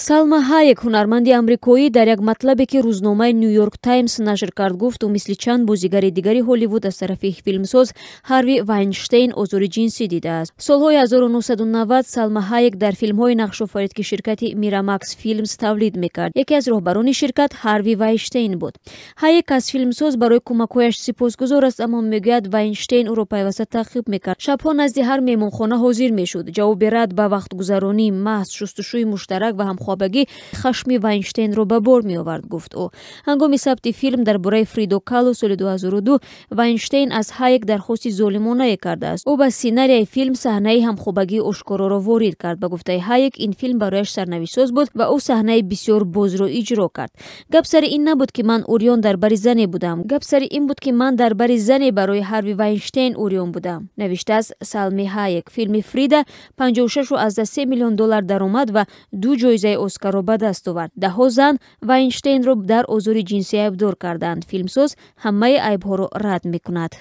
Салма Ҳайек, ҳунарманди амрикоӣ, дар як матлабе, ки рӯзномаи Нью-Йорк Таймс нашр кард, гуфт, ӯ мисли чанд бозигари дигари Ҳолливуд аз тарафи филмсоз Ҳарви Вайнштейн озори ҷинсӣ дидааст. Солҳои 1990 Салма Ҳайек дар филмҳое нақш офарид, ки ширкати Мирамакс Филмс тавлид мекард. Яке аз роҳбарони ширкат Ҳарви Вайнштейн буд. Ҳайек аз филмсоз барои кӯмакҳояш сипосгузор аст, аммо мегӯяд, Вайнштейн ӯро пайваста таъқиб мекард. Шабҳо назди ҳар меҳмонхона ҳозир мешуд. Ҷавоби рад ба вақтгузаронӣ, маҳз шустушӯи муштарак ва ҳамхобагӣ хашми Вайнштейнро ба бор меовард, гуфт ӯ. Ҳангоми сабти филм дар бораи Фридо Кало соли 2002 Вайнштейн аз Ҳайек дархости золимонае кардааст. Ӯ ба сценарияи филм саҳнаи ҳамхобагии ошкороро ворид кард. Ба гуфтаи Ҳайек, ин филм барояш сарнавиштсоз буд ва ӯ саҳнаи бисёр бозро иҷро кард. Гап сари ин набуд, ки ман урён дар бари зане будам. Гап сари ин буд, ки ман дар бари зане барои Ҳарви Вайнштейн урён будам, навиштааст Салми Ҳайек. Филми Фрида 56,3 миллион доллар даромад ва ду ҷоизаи Оскарро ба даст овард. Даҳҳо зан Вайнштейнро дар озори ҷинсӣ айбдор карданд. Филмсоз ҳамаи айбҳоро рад мекунад.